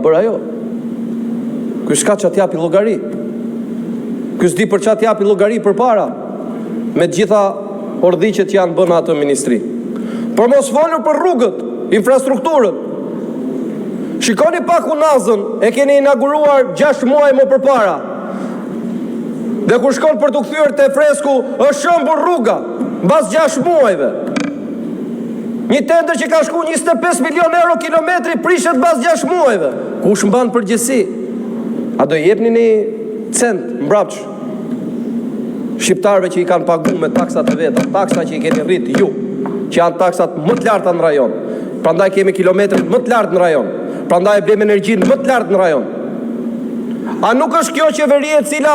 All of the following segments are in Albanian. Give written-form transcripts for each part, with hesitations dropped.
bërë ajo. Ky s'ka ça të japi llogari. Ky s'di për ça të japi llogari përpara, me të gjitha ordhiqet që janë bërë në atë ministri. Për mos folur për rrugët, infrastrukturën. Shikoni pak unazën, e keni inauguruar 6 muaj më përpara. Dhe kur shkon për t'u kthyer te Fresku, është shembur rruga mbas 6 muajve. Një tender që ka shku 25 milion euro kilometri prishet mbas 6 muajve. Kush mban përgjegjësi? A do jepni një cent mbrapsht shqiptarëve që i kanë pagu me taksat e veta, taksa që i keni rrit ju, që janë taksat më të larta në rajon. Prandaj kemi kilometrin më të lartë në rajon. Prandaj e blejmë energjinë më të lartë në rajon. A nuk është kjo qeveri e cila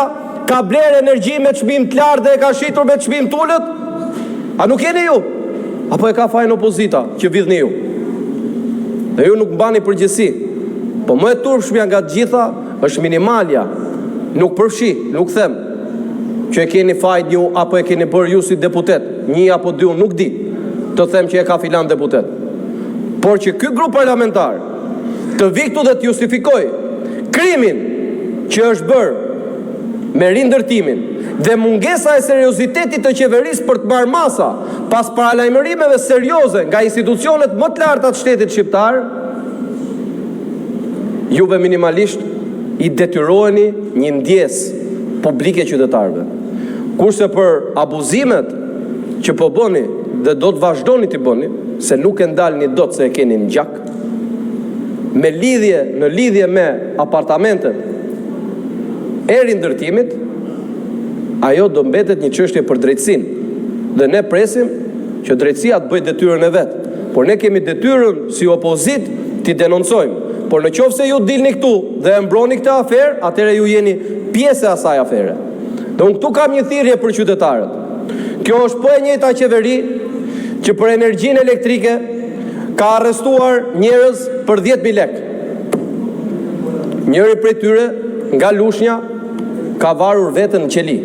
ka blerë energji me çmim të lartë dhe e ka shitur me çmim të ulët? A nuk jeni ju? Apo e ka fajin opozita që vidhni ju? Dhe ju nuk mbani përgjegjësi. Po më e turpshmja nga të gjitha është minimalja. Nuk përfshi, nuk them që e keni fajin ju apo e keni bërë ju si deputet, një apo dy, unë nuk di të them që e ka filan deputet. Por që ky grup parlamentar të vijë këtu dhe të justifikojë krimin që është bërë me rindërtimin dhe mungesa e seriozitetit të qeverisë për të marrë masa pas paralajmërimeve serioze nga institucionet më të larta të shtetit shqiptar, juve minimalisht i detyroheni një ndjesë publike qytetarëve. Kurse për abuzimet që po bëni dhe do të vazhdoni t'i bëni, se nuk e ndalni dot se e keni në gjak, me lidhje në lidhje me apartamentet e rindërtimit, ajo do mbetet një çështje për drejtësinë. Dhe ne presim që drejtësia të bëjë detyrën e vet. Por ne kemi detyrën si opozitë t'i denoncojmë. Por në qoftë se ju dilni këtu dhe e mbroni këtë aferë, atëherë ju jeni pjesë e asaj afere. Dhe unë këtu kam një thirrje për qytetarët. Kjo është po e njëjta qeveri që për energjinë elektrike ka arrestuar njerëz për 10.000 lekë. Njëri prej tyre nga Lushnja ka varur veten në qeli.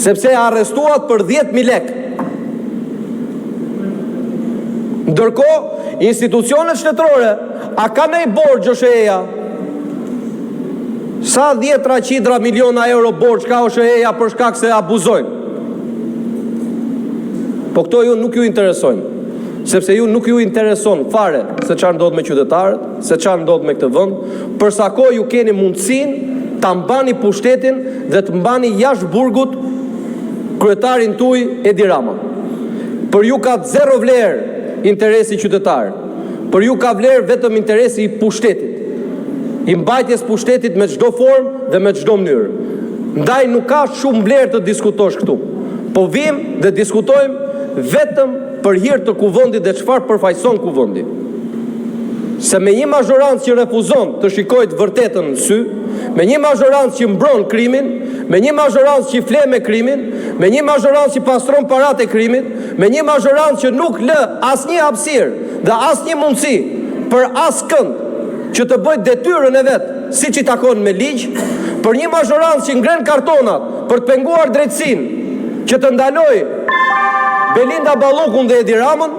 Sepse e arrestuat për 10.000 lekë. Ndërkohë, institucionet shtetërore, a ka ndonjë borxh OSHEE-ja? Sa dhjetra qindra miliona euro borxh ka OSHEE-ja për shkak se abuzojnë? Po këto ju nuk ju interesojnë, sepse ju nuk ju intereson fare se çfarë ndodh me qytetarët, se çfarë ndodh me këtë vend, për sa kohë ju keni mundësinë ta mbani pushtetin dhe të mbani jashtë burgut kryetarin tuaj Edi Rama. Për ju ka zero vlerë interesi qytetar. Për ju ka vlerë vetëm interesi i pushtetit, i mbajtjes pushtetit me çdo formë dhe me çdo mënyrë. Ndaj nuk ka shumë vlerë të diskutosh këtu. Po vijmë dhe diskutojmë vetëm për hir të kuvendit dhe çfarë përfaqëson kuvendi. Se me një mazhorancë që refuzon të shikojë të vërtetën në sy, me një mazhorancë që mbron krimin, me një mazhorancë që fle me krimin, me një mazhorancë që pastron paratë e krimit, me një mazhorancë që nuk lë asnjë hapësirë dhe asnjë mundësi për askënd që të bëjë detyrën e vet, siç i takon me ligj, për një mazhorancë që ngren kartonat për të penguar drejtësinë, që të ndalojë Belinda Ballukun dhe Edi Ramën,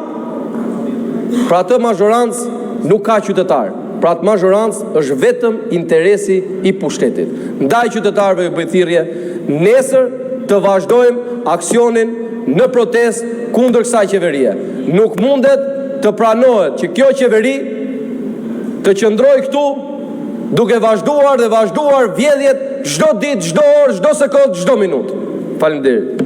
për atë mazhorancë nuk ka qytetar. Për atë mazhorancë është vetëm interesi i pushtetit. Ndaj qytetarëve ju bëj thirrje nesër të vazhdojmë aksionin në protestë kundër kësaj qeverie. Nuk mundet të pranohet që kjo qeveri të qëndrojë këtu duke vazhduar dhe vazhduar vjedhjet çdo ditë, çdo orë, çdo sekondë, çdo minutë. Faleminderit.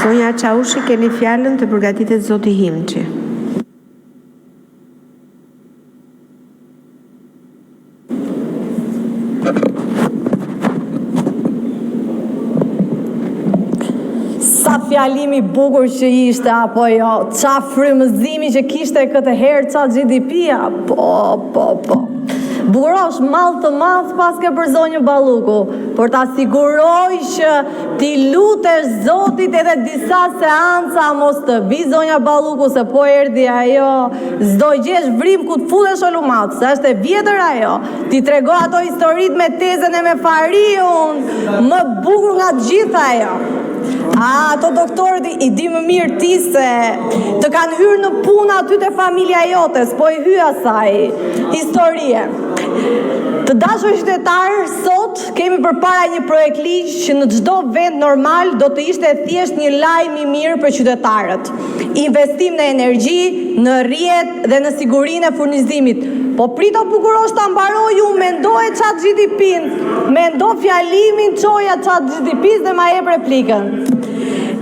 Zonja Çaushi, keni fjalën të përgatitet zoti Himçi. Sa fjalim i bukur që ishte, apo jo, ça frymëzimi që kishte këtë herë, ça GDP-ja, po, po, po. Bukurosh, mall të madh paske për zonjën Balluku, por ta siguroj që t'i lutesh Zotit edhe disa seanca mos të vijë zonja Balluku se po erdhi ajo, s'do gjesh vrimë ku të futesh o lumat, se është e vjetër ajo. T'i tregon ato historitë me tezen e me Fariun, më bukur nga të gjitha ajo. A, ato doktorët i di më mirë ti se të kanë hyrë në punë aty te familja jote, s'po i hyj asaj historie. Të dashur qytetarë, sot kemi përpara një projektligj që në çdo vend normal do të ishte thjesht një lajm i mirë për qytetarët. Investim në energji, në rrjet dhe në sigurinë e furnizimit. Po prit o bukurosh ta mbaroj unë, mendoje Chat GTP-n, mendo fjalimin, çoja Chat GTP-së dhe ma jep replikën.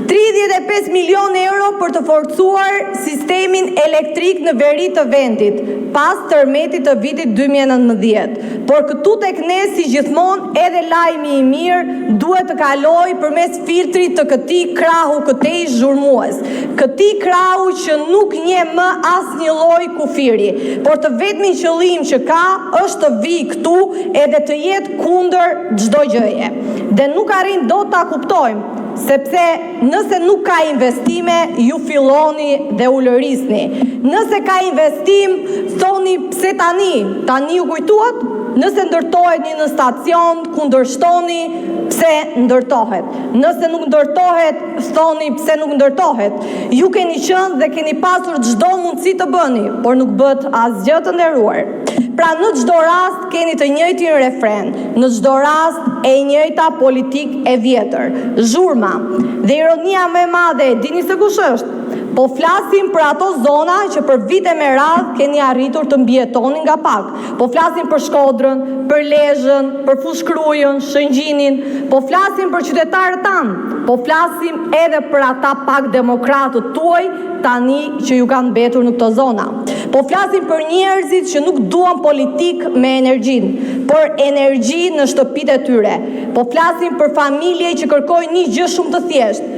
35 milionë euro për të forcuar sistemin elektrik në veri të vendit, pas tërmetit të vitit 2019. Por këtu tek ne, si gjithmonë, edhe lajmi i mirë duhet të kalojë përmes filtrit të këtij krahu këtej zhurmues, këtij krahu që nuk njeh më asnjë lloj kufiri, por të vetmin qëllim që ka është të vijë këtu edhe të jetë kundër çdo gjëje. Dhe nuk arrijmë dot ta kuptojmë, sepse nëse nuk ka investime, ju filloni dhe ulërisni. Nëse ka investim, thoni pse tani? Tani u kujtuat? Nëse ndërtohet një nënstacion, kundërshtoni pse ndërtohet. Nëse nuk ndërtohet, thoni pse nuk ndërtohet. Ju keni qenë dhe keni pasur çdo mundësi të bëni, por nuk bëtë asgjë të nderuar. Pra në çdo rast keni të njëjtin refren, në çdo rast e njëjta politikë e vjetër. Zhurma. Dhe ironia më e madhe, e dini se kush është? Po flasim për ato zona që për vite me radhë keni arritur të mbijetoni nga pak. Po flasim për Shkodrën, për Lezhën, për Fushë-Krujën, Shëngjinin, po flasim për qytetarët tanë, po flasim edhe për ata pak demokratët tuaj tani që ju kanë mbetur në këto zona. Po flasim për njerëzit që nuk duan politikë me energjinë, por energji në shtëpitë e tyre. Po flasim për familje që kërkojnë një gjë shumë të thjeshtë,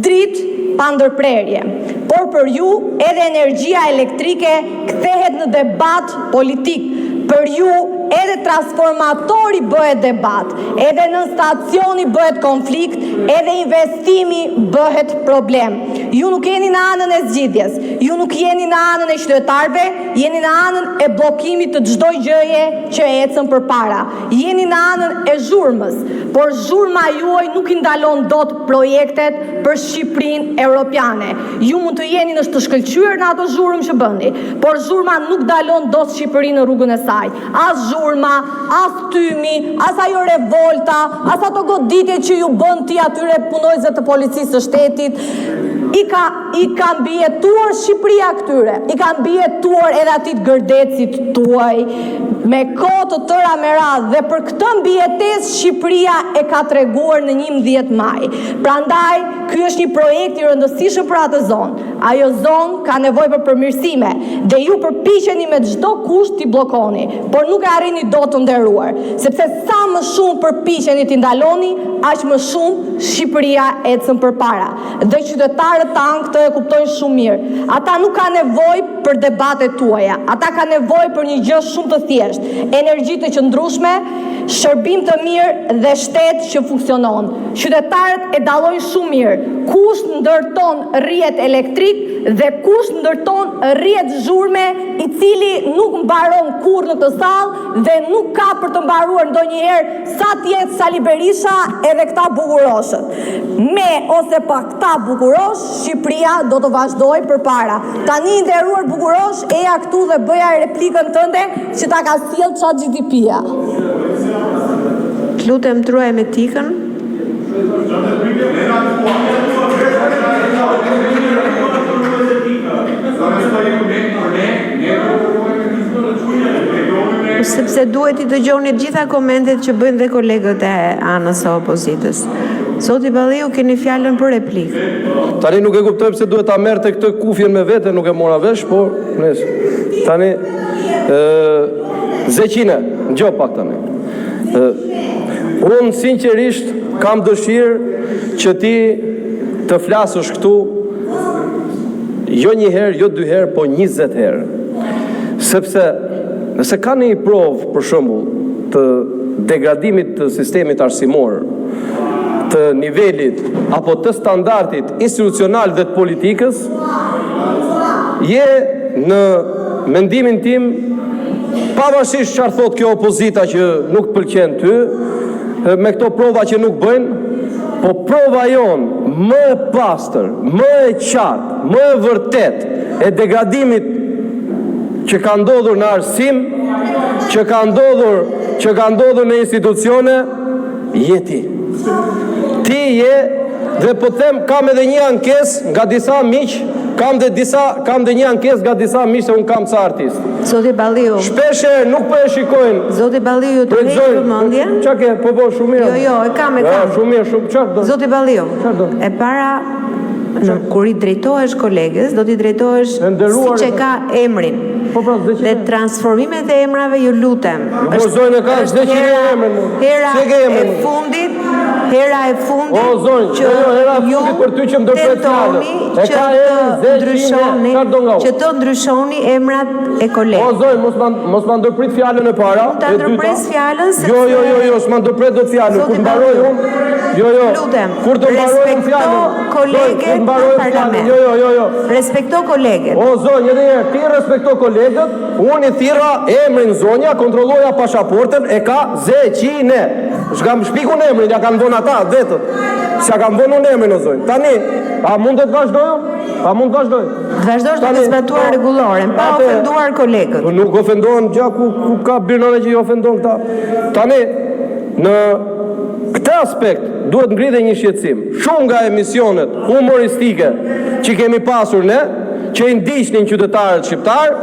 dritë pa ndërprerje. Por për ju edhe energjia elektrike kthehet në debat politik. Për ju edhe transformatori bëhet debat, edhe nënstacioni bëhet konflikt, edhe investimi bëhet problem. Ju nuk jeni në anën e zgjidhjes, ju nuk jeni në anën e qytetarëve, jeni në anën e bllokimit të çdo gjëje që ecën përpara. Jeni në anën e zhurmës, por zhurma juaj nuk i ndalon dot projektet për Shqipërinë Europiane. Ju mund të jeni në të shkëlqyer në ato zhurmë që bëni, por zhurma nuk ndalon dot Shqipërinë në rrugën e saj. As zhurma, as tymi, as ajo revolta, as ato goditje që ju bën ti atyre punonjësve të policisë së shtetit. I ka i ka mbijetuar Shqipëria këtyre, i ka mbijetuar edhe atij gërdecit tuaj me kohë të tëra me radhë dhe për këtë mbijetesë Shqipëria e ka treguar në 11 maj. Prandaj, ky është një projekt i rëndësishëm për atë zonë. Ajo zonë ka nevojë për përmirësime dhe ju përpiqeni me çdo kusht t'i bllokoni, por nuk e arrini dot të nderuar, sepse sa më shumë përpiqeni t'i ndaloni, aq më shumë Shqipëria ecën përpara. Dhe qytetarët tanë këtë e kuptojnë shumë mirë. Ata nuk kanë nevojë për debatet tuaja. Ata kanë nevojë për një gjë shumë të thjeshtë: energji të qëndrueshme, shërbim të mirë dhe shtet që funksionon. Qytetarët e dallojnë shumë mirë kush ndërton rrjet elektrik dhe kush ndërton rrjet zhurme, i cili nuk mbaron kurrë në këtë sallë dhe nuk ka për të mbaruar ndonjëherë sa të jetë Sali Berisha edhe këta bukuroshët. Me ose pa këta bukurosh, Shqipëria do të vazhdojë përpara. Tani i nderuar bukurosh, eja këtu dhe bëja replikën tënde që ta ka sjellë ChatGPT-ja. Të lutem ruajmë etikën. Sepse duhet t'i dëgjoni të gjitha komentet që bëjnë dhe kolegët e anës së opozitës. Zoti Balliu, keni fjalën për replikë. Tani nuk e kuptoj pse duhet ta merrte këtë kufjen me vete, nuk e mora vesh, por nëse. Tani ë Zeqine, dëgjo pak tani. Ë unë sinqerisht kam dëshirë që ti të flasësh këtu jo një herë, jo dy herë, po 20 herë. Sepse nëse ka një provë për shembull të degradimit të sistemit arsimor, të nivelit apo të standardit institucional dhe të politikës, je në mendimin tim pavarësisht çfarë thot kjo opozita që nuk të pëlqen ty, me këto prova që nuk bëjnë, po prova jonë më e pastër, më e qartë, më e vërtetë e degradimit që ka ndodhur në arsim, që ka ndodhur, që ka ndodhur në institucione, je ti. Ti je dhe po të them kam edhe një ankesë nga disa miq, kam dhe disa kam dhe një ankesë nga disa miq se unë kam ca artistë. Zoti Balliu. Shpesh herë nuk po e shikojnë. Zoti Balliu, ju tërheq vëmendjen. Çka ke? Po po, shumë mirë. Jo, jo, e kam, e kam. Shumë mirë, shumë çfarë do? Zoti Balliu. E para në kur i drejtohesh koleges, do t'i drejtohesh siç e ka emrin. Po pra, Dhe transformimet e emrave ju lutem. Jo, po zonjë e ka Zeqine emrin. Hera e fundit, hera e fundit o, zonjë, që jo, jo, hera e ju fundit për ty që më ndërpret fjalën. tentoni E që ka të emrin Zeqine, ndryshoni, çfarë do nga unë? që të ndryshoni emrat e O kolegëve. zonjë, mos ma mos ma ndërprit fjalën e para. Unë ta e dyta. ndërpres fjalën sepse Jo, jo, jo, jo, s'ma ndërpret dot fjalën. Zoti Kur mbaroj Balliu, unë, jo, jo. Lutem, Kur të mbaroj unë respekto fjalën. Zonjë, koleget kur në mbaroj unë fjalën. parlament. Jo, jo, jo, jo. Respekto koleget. O zonjë, edhe një herë, ti respekto kolegët, unë i thirra emrin zonja, kontrolloja pasaportën, e ka Zeqine. S'kam shpikun emrin, ja kanë vënë ata vetët. S'ja kam vënë unë emrin o zonjë. Tani, a mund të vazhdoj unë? A mund të vazhdoj? Të vazhdosh duke Tani, zbatuar po, rregulloren, pa atë- ofenduar kolegët. Po nuk ofendohen gja ku, ku ka birnone që i ofendon këta. Tani, në këtë aspekt duhet ngri dhe një shqetësim. Shumë nga emisionet humoristike që kemi pasur ne, që i ndiqnin qytetarët shqiptar,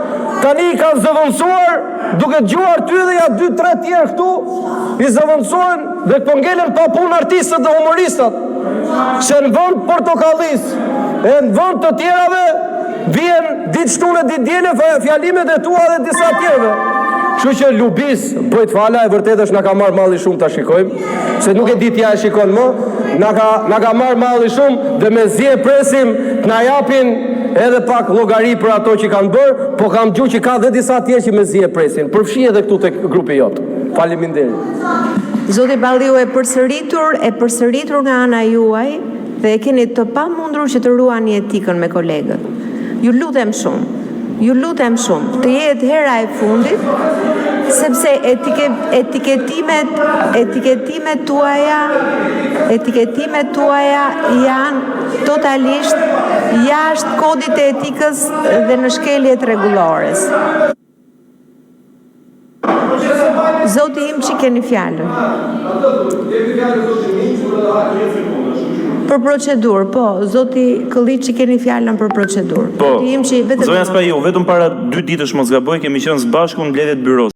tani i kanë zëvendësuar duke dëgjuar ty dhe ja dy tre tjerë këtu i zëvendësojnë dhe po ngelen pa punë artistët dhe humoristat. Se në vend portokallis e në vend të tjerave vjen ditë shtunë ditë diele fjalimet e tua dhe disa tjerëve. Kështu që Lubis, bëj të fala, e vërtetë është na ka marrë malli shumë ta shikojmë, se nuk e di ti a e shikon më, na ka na ka marrë malli shumë dhe mezi e presim të na japin edhe pak llogari për ato që kanë bërë, po kam dëgjuar që ka dhe disa tjerë që mezi e presin, përfshi edhe këtu tek grupi jot. Faleminderit. Zoti Balliu e përsëritur, e përsëritur nga ana juaj dhe e keni të pamundur që të ruani etikën me kolegët. Ju lutem shumë. Ju lutem shumë, të jetë hera e fundit, sepse etike, etiketimet, etiketimet tuaja, etiketimet tuaja janë totalisht jashtë kodit të etikës dhe në shkelje të rregullores. Zoti Himçi keni fjalën. Për procedurë, po, zoti Këlliçi keni fjalën për procedurë. Po, Zoti Himçi, vetëm zonja Spahiu, vetëm para dy ditësh mos gaboj, kemi qenë së bashku në mbledhje të byros.